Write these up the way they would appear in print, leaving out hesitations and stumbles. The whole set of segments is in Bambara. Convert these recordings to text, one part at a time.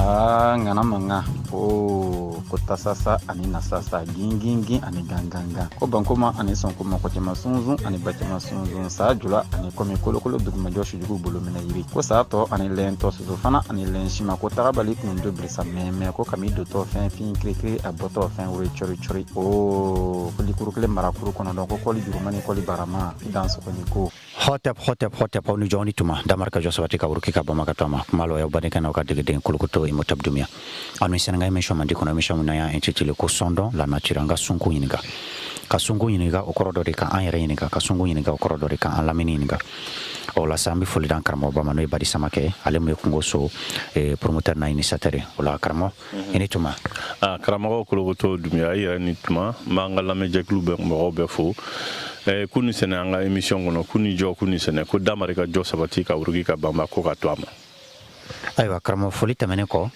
Aa, ŋana mankan o ko tasasa ani nasasa, gingingin ani gangangan, ko bankoma ani sɔnkoma, ko cɛman sunsun ani bacɛman sunsun, saa jula ani kɔmi kolokolo dugumajɔ sujugu bolo minɛ yiri, ko saa tɔ ani lɛntɔ, soso fana ani lɛn sima, ko tagabali kun do birisa mɛmɛ, ko kami dotɔ fɛn fin kirikiri, a bɔtɔ fɛn wuri cɔri cɔri, o ko likuru kelen marakuru kɔnɔdɔn, ko kɔli juruma ni kɔli barama i dan sɔgɔni ko. Hotep, hotep, hotep, aw ni jɔn ni tuma. Damar ka jɔ sabati ka wuruki ka bama ka to a ma kuma la. Y'aw badenkɛ n'aw ka degeden Kolokoto Imotap Dumiya. Aw ni sɛnɛga émission mandi kɔnɔ, émission min n'an y'a intitulé ko "Sondons la nature". An ka sunko ɲininka, ka sunko ɲininka, o kɔrɔ dɔ de kan an yɛrɛ ɲininka, ka sunko ɲininka, o kɔrɔ dɔ de kan an lamini ɲininka. O la sa, an bɛ foli d'an karamɔgɔba ma, n'o ye Badi Samakɛ, ale mun ye kungo so promoteur n'a initiateur ye. O la, karamɔgɔ, i ni tuma. Ah, karamɔgɔ Kolokoto Dumiya, i yɛrɛ ni tuma. N b'an ka lamɛnjɛkulu bɛɛ mɔgɔw bɛɛ fo. Ku ni sɛnɛ an ka émission kɔnɔ, ku ni jɔ, ku ni sɛnɛ, ko damari ka jɔ sabati ka wuruki ka banba ko ka to a ma. Ayiwa karamɔgɔ, foli tɛmɛnen kɔ,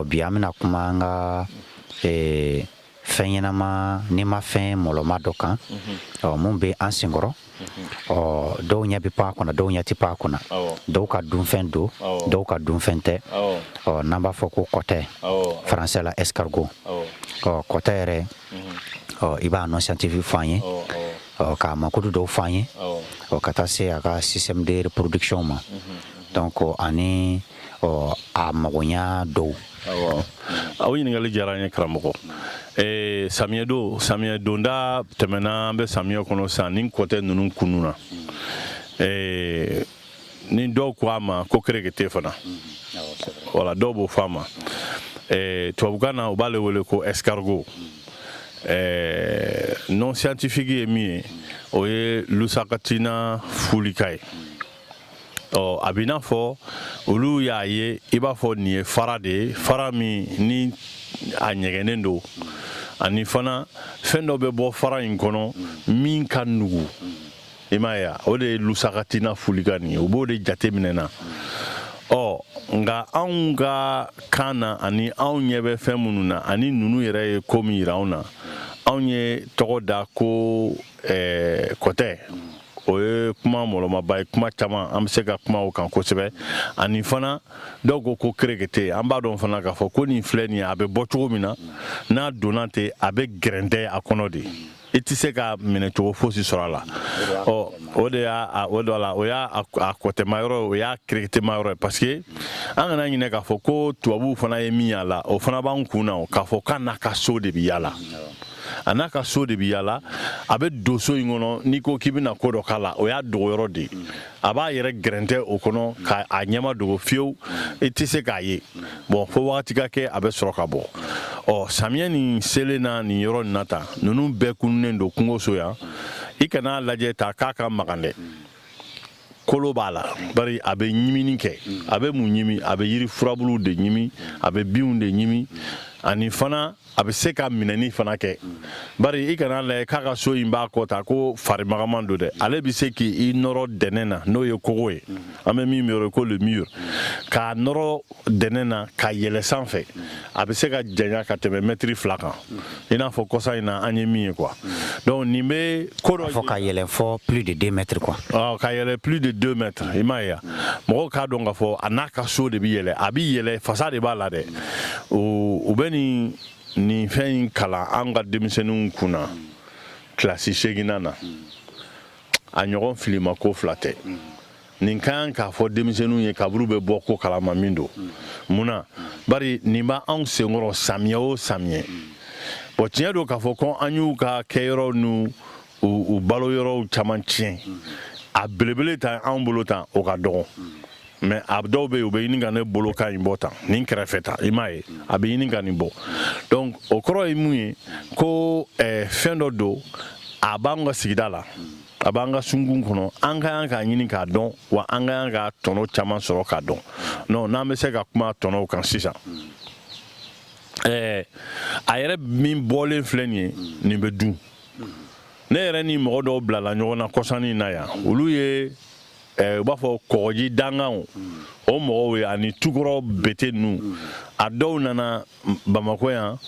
bi an bɛna kuma an ka fɛn ɲɛnama n'i ma fɛn mɔlɔma dɔ kan, ɔ mun bɛ an senkɔrɔ. Ɔ dɔw ɲɛ bɛ pan a kunna, dɔw ɲɛ tɛ pan a kunna, dɔw ka dunfɛn don, dɔw ka dunfɛn tɛ. Ɔ n'an b'a fɔ ko kɔtɛ, français la escargot. Ɔ kɔtɛ yɛrɛ, ɔ i b'a nom scientifique fɔ an ye, ɔ k'a makudu dɔw fɔ an ye, ɔ ka taa se a ka système de reproduction ma, donc ani ɔ a magoɲa dɔw. Awɔ, aw ɲininkali diyara an ye, karamɔgɔ. Samiyɛ don, samiyɛ donda tɛmɛna, an bɛ samiyɛ kɔnɔ sisan. Ni kɔtɛ ninnu kununa, ni dɔw ko a ma ko kerekete fana, wala dɔw b'o fɔ a ma. Tubabukan na, u b'ale wele ko escargot. Nom scientifique ye min ye, o ye Lissachatina fulica ye. Ɔ a b'i n'a fɔ olu y'a ye, i b'a fɔ nin ye fara de ye, fara min ni a ɲɛgɛnnen don, ani fana fɛn dɔ bɛ bɔ fara in kɔnɔ min ka nugu, i m'a ye wa? O de ye Lissachatina fulica nin ye, u b'o de jate minɛ na. Ɔ nka anw ka kan na, ani anw ɲɛ bɛ fɛn minnu na, ani ninnu yɛrɛ ye ko min yira anw na, anw ye tɔgɔ da ko kɔtɛ. O ye kuma mɔlɔmaba ye, kuma caman an bɛ se ka kuma o kan kosɛbɛ. Ani fana dɔw ko ko kerekete. An b'a dɔn fana k'a fɔ ko nin filɛ nin ye, a bɛ bɔ cogo min na, n'a donna ten, a bɛ gɛrɛntɛ a kɔnɔ de, i tɛ se ka minɛcogo fosi sɔrɔ a la. Ɔ o de y'a o dɔ la, o y'a a kɔtɛma yɔrɔ, o y'a kereketema yɔrɔ ye, parce que an kana ɲinɛ k'a fɔ ko tubabuw fana ye min y'a la, o fana b'an kun na, o k'a fɔ k'a n'a ka so de bɛ yaala, a n'a ka so de bɛ yaala. A bɛ don so in kɔnɔ, n'i ko k'i bɛna ko dɔ k'a la, o y'a dogo yɔrɔ de ye. A b'a yɛrɛ gɛrɛntɛ o kɔnɔ ka a ɲɛma dogo fiyewu, i tɛ se k'a ye. Bon, fo wagati ka kɛ, a bɛ sɔrɔ ka bɔ. Ɔ samiyɛ nin selen na, nin yɔrɔ nin na tan, ninnu bɛɛ kununnen don kungo so yan. I kana lajɛ ta k'a ka magan dɛ, kolo b'a la, bari a bɛ ɲimini kɛ. A bɛ mun ɲimi? A bɛ yiri furabuluw de ɲimi, a bɛ binw de ɲimi, ani fana a bɛ se ka minɛni fana kɛ. Bari i kana lajɛ k'a ka so in b'a kɔ ta ko fari magaman don dɛ, ale bɛ se k'i nɔrɔ dɛnɛ na, n'o ye kogo ye, an bɛ min yɔrɔ ko le mur, k'a nɔrɔ dɛnɛ na ka yɛlɛ sanfɛ. A bɛ se ka janya ka tɛmɛ mɛtiri 2 kan, i n'a fɔ kɔsa in na an ye min ye quoi. Donc nin bɛ ko dɔ fɔ ka yɛlɛ fɔ plus de 2 mètres quoi. Ɔ ka yɛlɛ plus de 2 mètres, i m'a ye wa? Mɔgɔw k'a dɔn k'a fɔ a n'a ka so de bɛ yɛlɛ, a bɛ yɛlɛ, fasa de b'a la dɛ. U bɛ nin fɛn in kalan an ka denmisɛnninw kunna kilasi seeginnan na. A ɲɔgɔn filima ko fila tɛ. Nin ka kan k'a fɔ denmisɛnninw ye kaburu bɛ bɔ ko kalama min don. Mun na? Bari nin b'anw senkɔrɔ samiyɛ o samiyɛ. Bon, tiɲɛ don k'a fɔ ko an y'u ka kɛyɔrɔ n'u u balo yɔrɔw caman tiɲɛ. A belebele ta anw bolo tan, o ka dɔgɔ, mais a dɔw bɛ yen, u bɛ ɲini ka ne bolo kan in bɔ tan, nin kɛrɛfɛ tan, i m'a ye, a bɛ ɲini ka nin bɔ. Donc o kɔrɔ ye mun ye? Ko fɛn dɔ don, a b'an ka sigida la, a b'an ka sunkun kɔnɔ, an ka kan k'a ɲini k'a dɔn, wa an ka kan ka tɔnɔ caman sɔrɔ k'a dɔn. Non, n'an bɛ se ka kuma tɔnɔw kan sisan, a yɛrɛ min bɔlen filɛ nin ye, nin bɛ dun. Ne yɛrɛ ni mɔgɔ dɔw bilala ɲɔgɔn na kɔsannin na yan, olu ye u b'a fɔ kɔgɔji danganw, o mɔgɔw ye, ani tukɔrɔ bete ninnu. A dɔw nana Bamakɔ yan,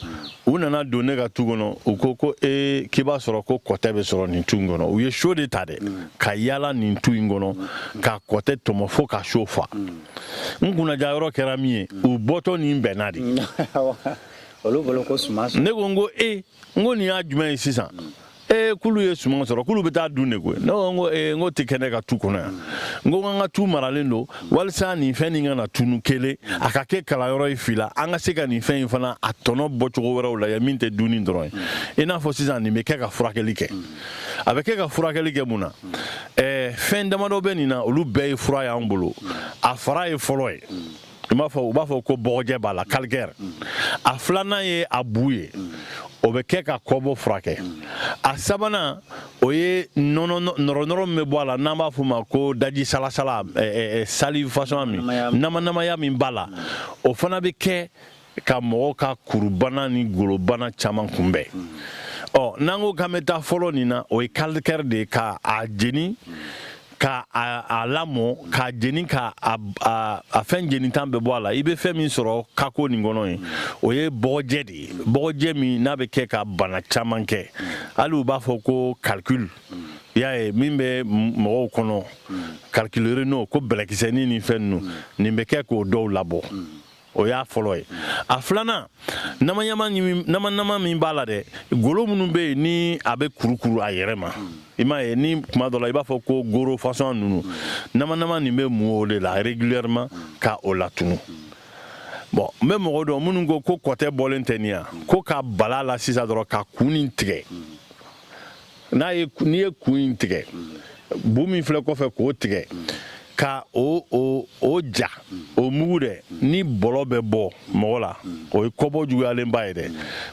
u nana don ne ka tu kɔnɔ, u ko ko ee, k'i b'a sɔrɔ ko kɔtɛ bɛ sɔrɔ nin tu in kɔnɔ. U ye so de ta dɛ, ka yaala nin tu in kɔnɔ ka kɔtɛ tɔmɔ fo ka so fa. N kunnaja yɔrɔ kɛra min ye, u bɔtɔ nin bɛnna de. Olu bolo ko suman. Ne ko, n ko e, n ko nin y'a jumɛn ye sisan? Ee, k'olu ye suman sɔrɔ, k'olu bɛ taa dun de koyi. Ne ko, n ko ee, n ko tɛ kɛ ne ka tu kɔnɔ yan. N ko an ka tu maralen don walisa nin fɛn nin kana tunu kelen, a ka kɛ kalanyɔrɔ ye fila, an ka se ka nin fɛn in fana a tɔnɔ bɔcogo wɛrɛw lajɛ min tɛ dunni dɔrɔn ye. I n'a fɔ sisan, nin bɛ kɛ ka furakɛli kɛ. A bɛ kɛ ka furakɛli kɛ mun na? Fɛn damadɔ bɛ nin na, olu bɛɛ ye fura y'an bolo. A fara ye fɔlɔ ye, i m'a fɔ u b'a fɔ ko bɔgɔjɛ b'a la, calcaire. A filanan ye a bu ye, o bɛ kɛ ka kɔbɔ furakɛ. A sabanan, o ye nɔnɔ nɔrɔnɔrɔ min bɛ bɔ a la, n'an b'a fɔ o ma ko daji salasala, salive façon min, namanamaya min b'a la, o fana bɛ kɛ ka mɔgɔ ka kurubana ni golobana caman kunbɛn. Ɔ, n'an ko k'an bɛ taa fɔlɔ nin na, o ye calcaire de ye, ka a jeni, ka a lamɔ, k'a jeni, ka a fɛn jenitan bɛɛ bɔ a la. I bɛ fɛn min sɔrɔ kako nin kɔnɔ yen, o ye bɔgɔjɛ de ye, bɔgɔjɛ min n'a bɛ kɛ ka bana caman kɛ. Hali u b'a fɔ ko calcul, i y'a ye, min bɛ mɔgɔw kɔnɔ, calcul rénaux, ko bɛlɛkisɛnin ni fɛn ninnu, nin bɛ kɛ k'o dɔw labɔ. O y'a fɔlɔ ye. A filanan, namanama min b'a la dɛ, golo minnu bɛ yen ni a bɛ kurukuru a yɛrɛ ma, i m'a ye, ni kuma dɔ la i b'a fɔ ko goro façon ninnu, namanama nin bɛ mun o de la régulièrement ka o latunu. Bon, n bɛ mɔgɔ dɔn minnu ko ko kɔtɛ bɔlen tɛ nin yan, ko ka bala la sisan dɔrɔn ka kun nin tigɛ. N'a ye, n'i ye kun in tigɛ, bu min filɛ kɔfɛ, k'o tigɛ, ka o ja, o mugu dɛ, ni bɔlɔ bɛ bɔ mɔgɔ la, o ye kɔbɔ juguyalenba ye dɛ,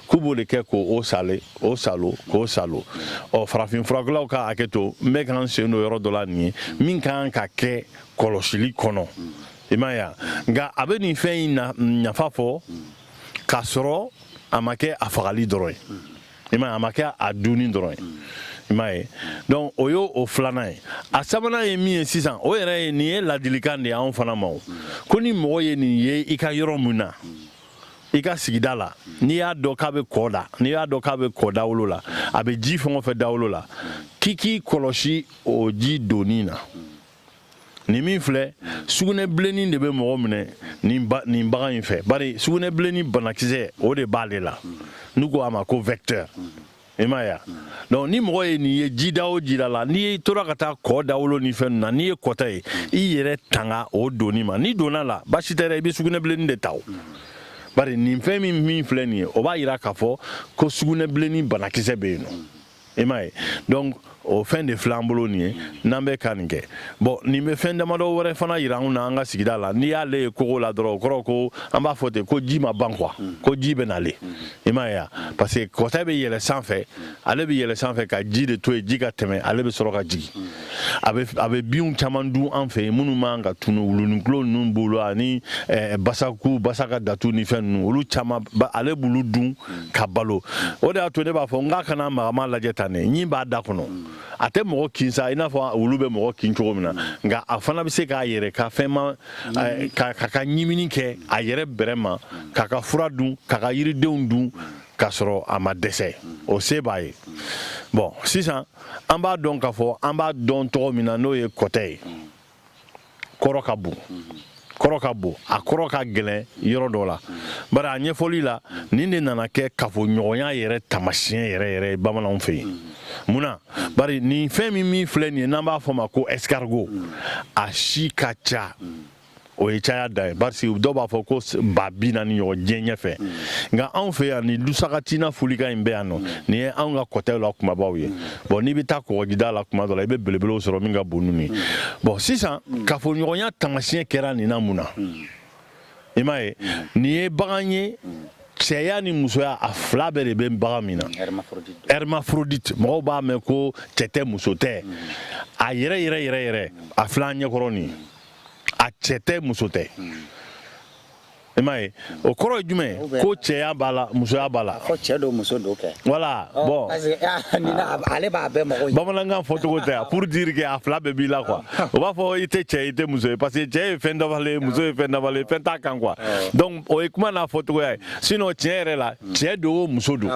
k'u b'o de kɛ k'o sale, o salo, k'o salo. Ɔ, farafin furakɛlaw ka hakɛ to, n bɛ ka n sen don yɔrɔ dɔ la nin ye min kan ka kɛ kɔlɔsili kɔnɔ, i m'a ye wa? Nka a bɛ nin fɛn in nafa fɔ k'a sɔrɔ a ma kɛ a fagali dɔrɔn ye, i m'a ye, a ma kɛ a dunni dɔrɔn ye, i m'a ye. Donc o y'o o filanan ye. A sabanan ye min ye sisan, o yɛrɛ ye nin ye ladilikan de ye anw fana ma. O ko ni mɔgɔ ye nin ye i ka yɔrɔ min na, i ka sigida la, n'i y'a dɔn k'a bɛ kɔ da, n'i y'a dɔn k'a bɛ kɔ dawolo la, a bɛ ji fɛn o fɛn dawolo la, k'i k'i kɔlɔsi o ji donni na. Nin min filɛ, sugunɛ bilennin de bɛ mɔgɔ minɛ nin bagan in fɛ, bari sugunɛ bilennin banakisɛ, o de b'ale la, n'u ko a ma ko vecteur, i m'a ye wa? Donc ni mɔgɔ ye nin ye jida o jida la, n'i tora ka taa kɔ dawolo ni fɛn ninnu na, n'i ye kɔtɛ ye, i yɛrɛ tanga o donni ma. N'i donna la, baasi tɛ dɛ, i bɛ sugunɛ bilennin de ta o, bari nin fɛn min filɛ nin ye, o b'a yira k'a fɔ ko sugunɛ bilennin banakisɛ bɛ yen nɔ, i m'a ye. Donc o fɛn de filɛ an bolo nin ye, n'an bɛ ka nin kɛ. Bon, nin bɛ fɛn damadɔ wɛrɛ fana yira anw na an ka sigida la. N'i y'ale ye kogo la dɔrɔn, o kɔrɔ ko an b'a fɔ ten ko ji ma ban quoi, ko ji bɛ nalen, i m'a ye wa? Parce que kɔtɛ bɛ yɛlɛ sanfɛ, ale bɛ yɛlɛ sanfɛ ka ji de to yen, ji ka tɛmɛ, ale bɛ sɔrɔ ka jigin. A bɛ binw caman dun an fɛ yen minnu man ka tunu, wuluninkulo ninnu b'olu ani basaku, basaka datu ni fɛn ninnu, olu caman ale b'olu dun ka balo. O de y'a to ne b'a fɔ n k'a kana magama lajɛ tan dɛ, ɲin b'a da kɔnɔ, a tɛ mɔgɔ kin sa i n'a fɔ wulu bɛ mɔgɔ kin cogo min na, nka a fana bɛ se k'a yɛrɛ ka fɛn ma ka ɲimini kɛ a yɛrɛ bɛrɛ ma, k'a ka fura dun, k'a ka yiridenw dun k'a sɔrɔ a ma dɛsɛ, o se b'a ye. Bon, sisan an b'a dɔn k'a fɔ an b'a dɔn tɔgɔ min na, n'o ye kɔtɛ ye, kɔrɔ ka bon, kɔrɔ ka bon, a kɔrɔ ka gɛlɛn yɔrɔ dɔ la. Bari a ɲɛfɔli la, nin de nana kɛ kafoɲɔgɔnya yɛrɛ taamasiyɛn yɛrɛ yɛrɛ ye bamananw fɛ yen. Munna? Bari nin fɛn min filɛ nin ye, n'an b'a fɔ ma ko escargot, a si ka ca, o ye caya dan ye, parce que dɔw b'a fɔ ko 40 000 ɲɔgɔn diɲɛ ɲɛfɛ. Nka anw fɛ yan, nin Lissachatina fulica in bɛ yan nɔ, nin ye anw ka kɔtɛw la kumabaw ye. Bon, n'i bɛ taa kɔgɔjida la, kuma dɔ la i bɛ belebelew sɔrɔ min ka bon ninnu ye. Bon, sisan kafoɲɔgɔnya taamasiyɛn kɛra nin na mun na? I m'a ye, nin ye bagan ye, cɛya ni musoya, a fila bɛɛ de bɛ bagan min na, hermaphrodite. Mɔgɔw b'a mɛn ko cɛ tɛ, muso tɛ. A yɛrɛ yɛrɛ yɛrɛ yɛrɛ, a filɛ an ɲɛkɔrɔ nin, a cɛ tɛ, muso tɛ. I m'a ye, o kɔrɔ ye jumɛn ye? Ko cɛya b'a la, musoya b'a la. Fɔ cɛ don, muso don kɛ. Voilà, bon. Parce que nin ale b'a bɛɛ mago ɲɛ. Bamanankan fɔcogo tɛ yan, pour dire que a fila bɛɛ b'i la quoi. O b'a fɔ i tɛ cɛ, i tɛ muso ye, parce que cɛ ye fɛn dafalen ye, muso ye fɛn dafalen ye, fɛn t'a kan quoi. Donc o ye kuma n'a fɔcogoya ye. Sinon tiɲɛ yɛrɛ la, cɛ don o, muso don,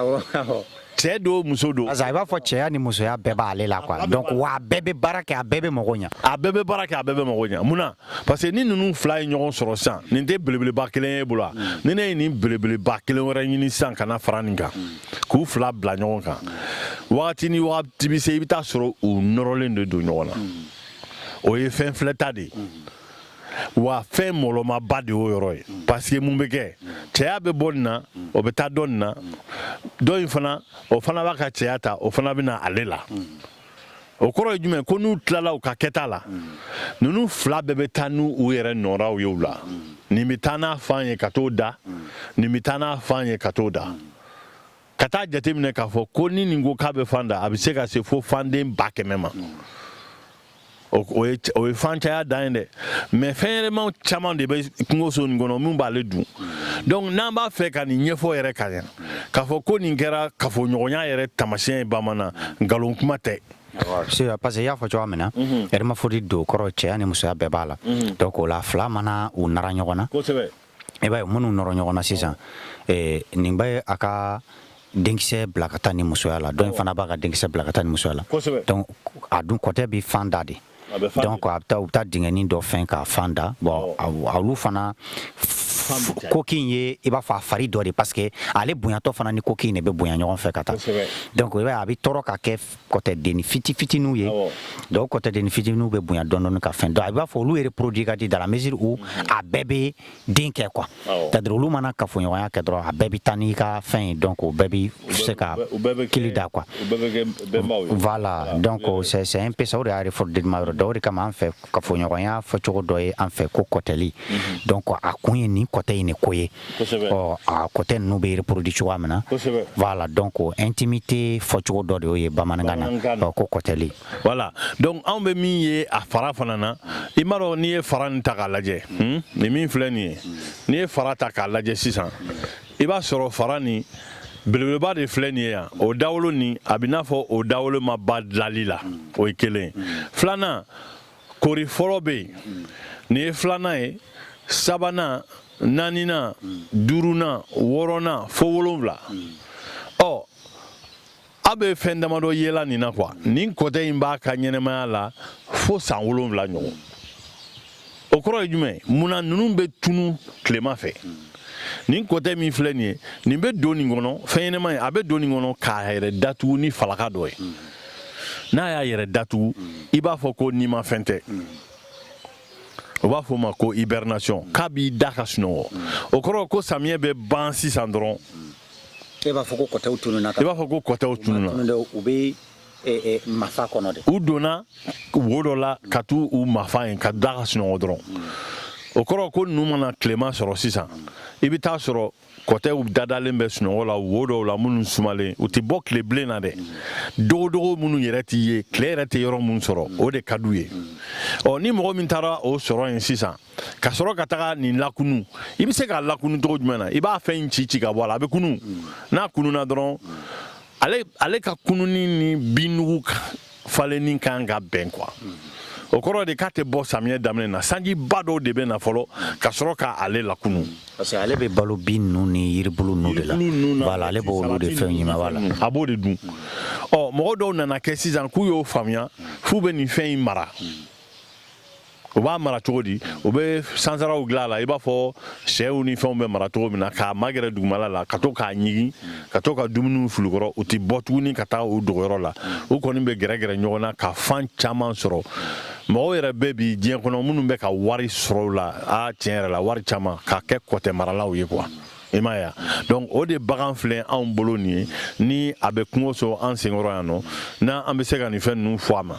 cɛ don o, muso don. Parce que a b'a fɔ cɛya ni musoya bɛɛ b'ale la quoi. Donc wa a bɛɛ bɛ baara kɛ, a bɛɛ bɛ mago ɲɛ. A bɛɛ bɛ baara kɛ, a bɛɛ bɛ mago ɲɛ. Mun na? Parce que ni ninnu fila ye ɲɔgɔn sɔrɔ sisan, nin tɛ belebeleba kelen ye bolo wa? Ni ne ye nin belebeleba kelen wɛrɛ ɲini sisan ka na fara nin kan, k'u fila bila ɲɔgɔn kan, wagati ni wagati bɛ se, i bɛ taa sɔrɔ u nɔrɔlen de don ɲɔgɔn na. O ye fɛn filɛta de ye, wa fɛn mɔlɔmaba de y'o yɔrɔ ye. Parce que mun bɛ kɛ? Cɛya bɛ bɔ nin na, o bɛ taa dɔ nin na, dɔ in fana, o fana b'a ka cɛya ta, o fana bɛ na ale la. O kɔrɔ ye jumɛn? Ko n'u tilala u ka kɛta la, ninnu fila bɛɛ bɛ taa n'u u yɛrɛ nɔraw ye u la. Nin bɛ taa n'a fan ye ka t'o da, nin bɛ taa n'a fan ye ka t'o da, ka taa jateminɛ k'a fɔ ko ni nin ko k'a bɛ fan da, a bɛ se ka se fo fanden 100 000 ma. O ye fan caya dan ye dɛ. Mais fɛn ɲɛnɛmaw caman de bɛ kungoso nin kɔnɔ min b'ale dun. Donc n'an b'a fɛ ka nin ɲɛfɔ yɛrɛ ka ɲɛ, k'a fɔ ko nin kɛra kafoɲɔgɔnya yɛrɛ taamasiyɛn ye bamanan, nkalon kuma tɛ. Parce que i y'a fɔ cogoya min na, hermaphrodite don, kɔrɔ cɛya ni musoya bɛɛ b'a la. Donc o la, fila mana u nara ɲɔgɔn na, i b'a ye minnu nɔrɔ ɲɔgɔn na sisan, nin bɛ a ka denkisɛ bila ka taa ni musoya la, dɔ in fana b'a ka denkisɛ bila ka taa ni musoya la. Donc a dun kɔtɛ bɛ fan da de. Donc a bɛ taa, u bɛ taa dingɛnin dɔ fɛn k'a fan da. Bon, olu fana coquille ye, i b'a fɔ a fari dɔ de, parce que ale bonyatɔ fana ni coquille de bɛ bonya ɲɔgɔn fɛ ka taa. Donc i b'a ye, a bɛ tɔɔrɔ ka kɛ kɔtɛdenni fiti fitininw ye. Donc kɔtɛdenni fitininw bɛ bonya dɔɔni dɔɔni ka fɛn. Donc a b'a fɔ olu reproduit ka di dans la mesure où a bɛɛ bɛ den kɛ quoi. C'est à dire olu mana kafoɲɔgɔnya kɛ dɔrɔn, a bɛɛ bɛ taa n'i ka fɛn ye. Donc o bɛɛ bɛ se ka kili da quoi. Voilà, donc c'est un peu ça. O de y'a refroidissement yɔrɔ dɔ. O de kama an fɛ, kafoɲɔgɔnya fɔcogo dɔ ye an fɛ ko kɔtɛli. Donc a kun ye nin kɔtɛ in de ko ye. Ɔ, a kɔtɛ ninnu bɛ reproduit cogoya min na. Voilà, donc intimité fɔcogo dɔ de y'o ye bamanankan na, ko kɔtɛli. Voilà, donc anw bɛ min ye a fara fana na, i m'a dɔn, n'i ye fara nin ta k'a lajɛ, nin min filɛ nin ye, n'i ye fara ta k'a lajɛ sisan, i b'a sɔrɔ fara nin belebeleba de filɛ nin ye yan. O dawolo nin, a bɛ n'a fɔ o dawolo ma ba dilali la, o ye kelen ye. Filanan, kori fɔlɔ bɛ yen, nin ye filanan ye, sabanan, naaninan, duurunan, wɔɔrɔnan, fo 7. Ɔ, a bɛ fɛn damadɔ yela nin na quoi. Nin kɔtɛ in b'a ka ɲɛnɛmaya la fo san 7 ɲɔgɔn. O kɔrɔ ye jumɛn ye? Munna ninnu bɛ tunu tilema fɛ? Nin kɔtɛ min filɛ nin ye, nin bɛ don nin kɔnɔ, fɛn ɲɛnɛma ye, a bɛ don nin kɔnɔ k'a yɛrɛ datugu ni falaka dɔ ye. N'a y'a yɛrɛ datugu, i b'a fɔ ko nimafɛn tɛ, o b'a fɔ o ma ko hibernation, k'a b'i da ka sunɔgɔ. O kɔrɔ ko samiyɛ bɛ ban sisan dɔrɔn, e b'a fɔ ko kɔtɛw tununna. I b'a fɔ ko kɔtɛw tununna. U bɛ mafa kɔnɔ de. U donna wo dɔ la ka t'u u mafa yen ka da ka sunɔgɔ dɔrɔn. O kɔrɔ ko ninnu mana tilema sɔrɔ sisan, i bɛ taa sɔrɔ kɔtɛw dadalen bɛ sunɔgɔ la wo dɔw la minnu sumalen, u tɛ bɔ tile bilen na dɛ. Dogodogo minnu yɛrɛ t'i ye, tile yɛrɛ tɛ yɔrɔ minnu sɔrɔ, o de ka d'u ye. Ɔ, ni mɔgɔ min taara o sɔrɔ yen sisan, ka sɔrɔ ka taga nin lakunu, i bɛ se k'a lakunu cogo jumɛn na? I b'a fɛn in ci ci ka bɔ a la, a bɛ kunu. N'a kununa dɔrɔn, ale ka kununi ni binnugu falenni kan ka bɛn quoi. O kɔrɔ de k'a tɛ bɔ samiyɛ daminɛ na, sanjiba dɔw de bɛ na fɔlɔ ka sɔrɔ k'ale lakunu. Parce que ale bɛ balo bin ninnu ni yiribulu ninnu de la. Voilà, ale b'olu de fɛnw ɲimi, voilà. A b'o de dun. Ɔ, mɔgɔ dɔw nana kɛ sisan k'u y'o faamuya f'u bɛ nin fɛn in mara. U b'a mara cogo di? U bɛ sansaraw dilan a la, i b'a fɔ sɛw ni fɛnw bɛ mara cogo min na, k'a magɛrɛ dugumala la, ka to k'a ɲigin, ka to ka dumuniw fili kɔrɔ. U tɛ bɔ tuguni ka taa u dogoyɔrɔ la. U kɔni bɛ gɛrɛgɛrɛ ɲɔgɔn na ka fan caman sɔrɔ. Mɔgɔw yɛrɛ bɛ bi diɲɛ kɔnɔ minnu bɛ ka wari sɔrɔ u la, a tiɲɛ yɛrɛ la, wari caman ka kɛ kɔtɛ maralaw ye quoi. I m'a ye? Donc o de bagan filɛ anw bolo nin ye, ni a bɛ kungo so an senkɔrɔ yan nɔ, n'an bɛ se ka nin fɛn ninnu fɔ a ma.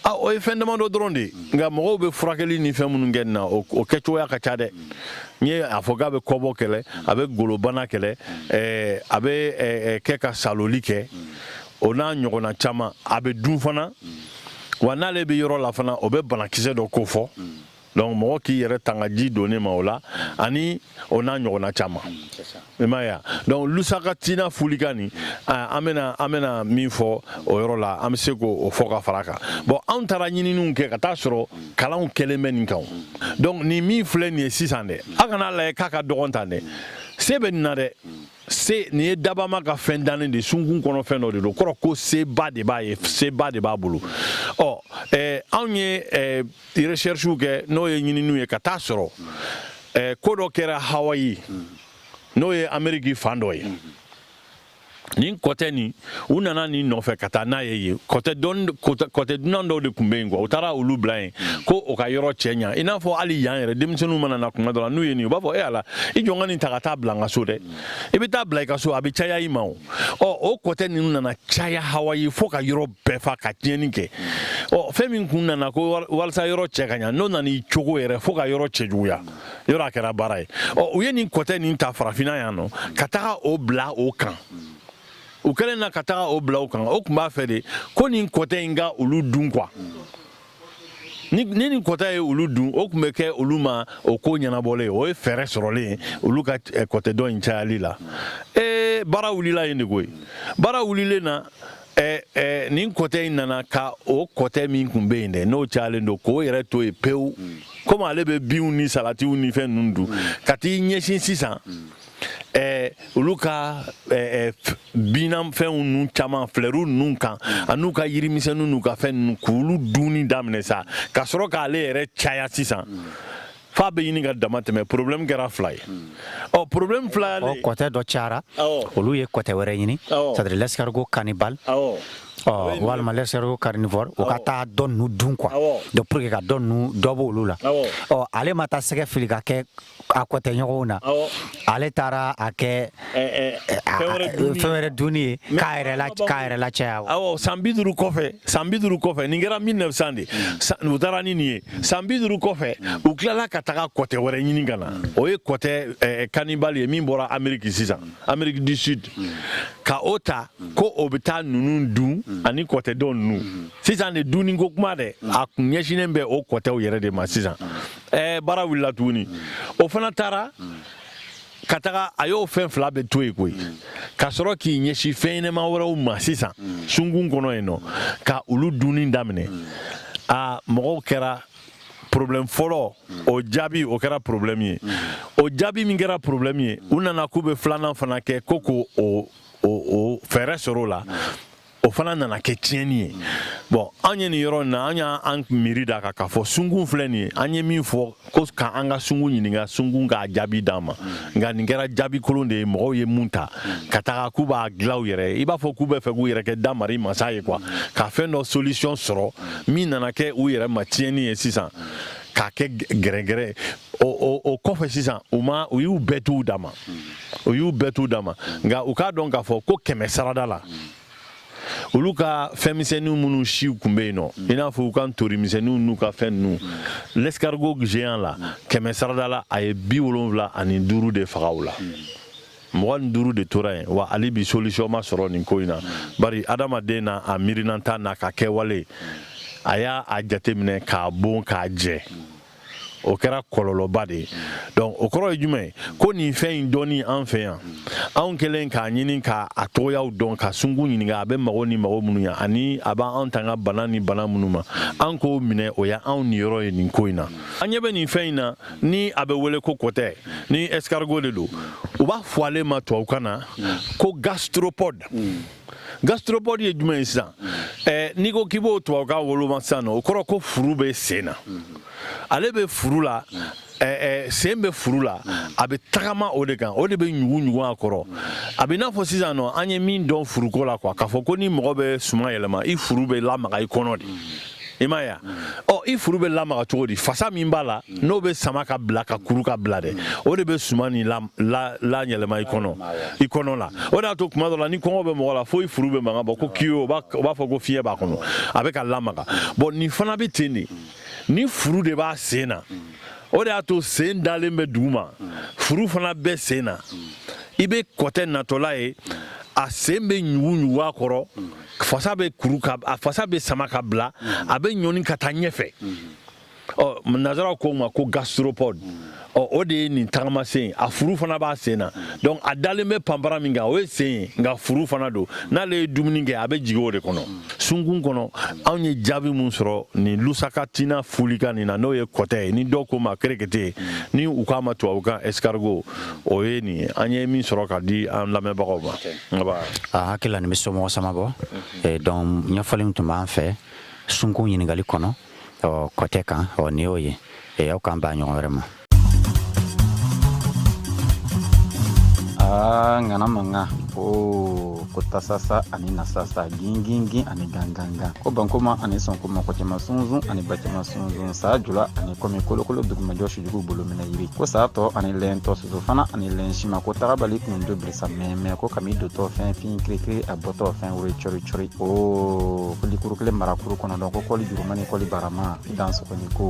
A o ye fɛn damadɔ dɔrɔn de ye, nka mɔgɔw bɛ furakɛli ni fɛn minnu kɛ nin na, o kɛcogoya ka ca dɛ. N ye a fɔ k'a bɛ kɔbɔ kɛlɛ, a bɛ golobana kɛlɛ, a bɛ kɛ ka saloli kɛ, o n'a ɲɔgɔnna caman. A bɛ dun fana, wa n'ale bɛ yɔrɔ la fana, o bɛ banakisɛ dɔ ko fɔ. Donc mɔgɔ k'i yɛrɛ tanga ji donnen ma o la, ani o n'a ɲɔgɔnna caman, i m'a ye. Donc Lissachatina fulica nin, an bɛna min fɔ o yɔrɔ la, an bɛ se k'o fɔ ka fara kan. Bon, anw taara ɲininiw kɛ ka taa sɔrɔ kalanw kɛlen bɛ nin kan. Donc nin min filɛ nin ye sisan dɛ, a kana lajɛ k'a ka dɔgɔn tan dɛ, se bɛ nin na dɛ. Se nin ye dabama ka fɛn dannen de, sunkun kɔnɔ fɛn dɔ de don. Kɔrɔ ko seba de b'a ye, seba de b'a bolo. Ɔ anw ye recherche kɛ, n'o ye ɲininiw ye, ka taa sɔrɔ ko dɔ kɛra Hawaii, n'o ye Ameriki fan dɔ ye. Nin kɔtɛ nin, u nana nin nɔfɛ ka taa n'a ye yen. Kɔtɛ dɔn, kɔtɛ dunan dɔw de tun bɛ yen quoi. U taara olu bila yen ko o ka yɔrɔ cɛ ɲa. I n'a fɔ hali yan yɛrɛ, denmisɛnninw mana na kuma dɔ la, n'u ye nin, u b'a fɔ: «E ala, i jɔ n ka nin ta ka taa bila n ka so dɛ.» I bɛ taa bila i ka so, a bɛ caya i ma. O ɔ o kɔtɛ ninnu nana caya Hawaii fo ka yɔrɔ bɛɛ fa, ka tiɲɛni kɛ. Ɔ fɛn min kun nana ko walasa yɔrɔ cɛ ka ɲa, n'o nana i cogo yɛrɛ fo ka yɔrɔ cɛjuguya, yɔrɔ a kɛra baara ye. Ɔ u ye nin kɔtɛ nin ta farafinna yan nɔ ka taga o bila o kan. U kɛlen na ka taga o bila o kan, o tun b'a fɛ de ko nin kɔtɛ in ka olu dun quoi. Ni nin kɔtɛ ye olu dun, o tun bɛ kɛ olu ma o ko ɲɛnabɔlen, o ye fɛɛrɛ sɔrɔlen ye olu ka kɔtɛ dɔ in cayali la. Ee, baara wulila yen de koyi. Baara wulilen na, nin kɔtɛ in nana ka o kɔtɛ min tun bɛ yen dɛ, n'o cayalen don, k'o yɛrɛ to yen pewu, komi ale bɛ binw ni salatiw ni fɛn ninnu dun, ka t'i ɲɛsin sisan olu ka binna fɛnw ninnu caman, fleurs ninnu kan, an'u ka yirimisɛnninw n'u ka fɛn ninnu, k'olu dunni daminɛ sa, ka sɔrɔ k'ale yɛrɛ caya sisan f'a bɛ ɲini ka dama tɛmɛ. Problème kɛra fila ye. Ɔ problème fila. Ɔ kɔtɛ dɔ cayara, olu ye kɔtɛ wɛrɛ ɲini, c'est à dire l'escargot cannibale, ɔ walima l'escargot carnivore, o ka taa dɔ ninnu dun quoi. Donc pour que ka dɔ ninnu dɔ b'olu la. Ɔ ale ma taa sɛgɛ fili ka kɛ a kɔtɛ ɲɔgɔnw na, ale taara a kɛ fɛn wɛrɛ dunni ye k'a yɛrɛ la caya. Awɔ, san 50 kɔfɛ, san 50 kɔfɛ, nin kɛra 1900 de, u taara ni nin ye. San 50 kɔfɛ, u tilala ka taga kɔtɛ wɛrɛ ɲini ka na. O ye kɔtɛ cannibale ye min bɔra Amérique sisan, Amérique du Sud, ka o ta ko o bɛ taa ninnu dun ani kɔtɛ dɔ ninnu. Sisan de, dunni ko kuma dɛ, a kun ɲɛsinnen bɛ o kɔtɛw yɛrɛ de ma sisan. Baara wulila tuguni. O fana taara ka taga, a y'o fɛn fila bɛ to yen koyi, ka sɔrɔ k'i ɲɛsin fɛn ɲɛnɛma wɛrɛw ma sisan sunkun kɔnɔ yen nɔ, ka olu dunni daminɛ. A mɔgɔw kɛra problème fɔlɔ, o jaabi o kɛra problème ye. O jaabi min kɛra problème ye, u nana k'u bɛ filanan fana kɛ ko k'o o fɛɛrɛ sɔrɔ o la, o fana nana kɛ tiɲɛni ye. Bon, an ye nin yɔrɔ in na, an y'an miiri da kan k'a fɔ sunkun filɛ nin ye. An ye min fɔ ko k'an ka sunkun ɲininka, sunkun k'a jaabi d'an ma. Nka nin kɛra jaabi kolon de ye. Mɔgɔw ye mun ta ka taga k'u b'a dilan u yɛrɛ ye, i b'a fɔ k'u bɛ fɛ k'u yɛrɛ kɛ damari masa ye quoi, ka fɛn dɔ solution sɔrɔ min nana kɛ u yɛrɛ ma tiɲɛni ye sisan, k'a kɛ gɛrɛgɛrɛ. O kɔfɛ sisan, u ma u y'u bɛɛ t'u dama, u y'u bɛɛ t'u dama. Nka u k'a dɔn k'a fɔ ko kɛmɛ sarada la, olu ka fɛnmisɛnnin minnu siw tun bɛ yen nɔ, i n'a fɔ u ka ntorimisɛnninw n'u ka fɛn ninnu, l'escargot géant la, kɛmɛ sarada la, a ye 75 de faga o la, 25 de tora yen. Wa hali bi solution ma sɔrɔ nin ko in na, bari adamaden na a miirinanta n'a ka kɛwale, a y'a a jateminɛ k'a bon k'a jɛ, o kɛra kɔlɔlɔba de ye. Donc o kɔrɔ ye jumɛn ye? Ko nin fɛn in dɔnni an fɛ yan, anw kɛlen k'a ɲini k'a tɔgɔyaw dɔn, ka sunkun ɲininka a bɛ mago ni mago minnu ɲa, ani a b'an tanga bana ni bana minnu ma, an k'o minɛ, o y'anw niyɔrɔ ye nin ko in na. An ɲɛ bɛ nin fɛn in na ni a bɛ wele ko kɔtɛ ni escargot de don. U b'a fɔ ale ma tubabukan na ko gastropode. Gastropode ye jumɛn ye sisan? N'i ko k'i b'o tubabukan woloma sisan nɔ, o kɔrɔ ko furu bɛ sen na. Ale bɛ furu la, sen bɛ furu la, a bɛ tagama o de kan, o de bɛ ɲugu ɲugu a kɔrɔ. A bɛ i n'a fɔ sisan nɔ, an ye min dɔn furuko la quoi, k'a fɔ ko ni mɔgɔ bɛ suman yɛlɛma, i furu bɛ lamaga i kɔnɔ de, i m'a ye wa? Ɔ i furu bɛ lamaga cogo di? Fasa min b'a la, n'o bɛ sama ka bila ka kuru ka bila dɛ, o de bɛ suman nin la la la yɛlɛma i kɔnɔ la. O de y'a to tuma dɔ la, ni kɔngɔ bɛ mɔgɔ la, fo i furu bɛ mankan bɔ ko kiyo, o b'a fɔ ko fiɲɛ b'a kɔnɔ, a bɛ ka lamaga. Bon, nin fana bɛ ten de, ni furu de b'a sen na. O de y'a to sen dalen bɛ dugu ma, furu fana bɛ sen na. I bɛ kɔtɛ natɔla ye, a sen bɛ ɲugu ɲugu a kɔrɔ, fasa bɛ kuru ka, a fasa bɛ sama ka bila, a bɛ ɲɔni ka taa ɲɛfɛ. Ɔ, nanzaraw ko ma ko gastropode. Ɔ, o de ye nin tagamasen ye. A furu fana b'a sen na. Donc a dalen bɛ panpara min kan, o ye sen ye, nka furu fana don. N'ale ye dumuni kɛ, a bɛ jigin o de kɔnɔ sunkun kɔnɔ. Anw ye jaabi mun sɔrɔ nin Lissachatina fulica nin na, n'o ye kɔtɛ ye, ni dɔw ko ma kerekete, ni u k'a ma tubabukan escargot, o ye nin ye. An ye min sɔrɔ ka di an lamɛnbagaw ma. A hakili la nin bɛ somɔgɔ sama bɔ. Donc ɲɛfɔli min tun b'an fɛ sunkun ɲininkali kɔnɔ, ɔ, kɔtɛ kan, ɔ, nin y'o ye. Aw k'an bɛn ɲɔgɔn wɛrɛ ma. Aa, ŋana mankan o ko tasasa ani nasasa, gingingin ani gangangan, ko bankoma ani sɔnkoma, kɔcɛma sunsun ani bacɛma sunsun, saa jula ani kɔmi kolokolo dugumajɔ sujugu bolo minɛ yiri, ko saa tɔ ani lɛntɔ, soso fana ani lɛn sima, ko tagabali kunjo birisa mɛmɛ, ko kami dotɔ fɛn fin kirikiri, a bɔtɔ fɛn wuri cɔri cɔri, o ko likuru kelen marakuru kɔnɔ dɔn, ko kɔli juruma ni kɔli barama i dan sɔgɔni ko.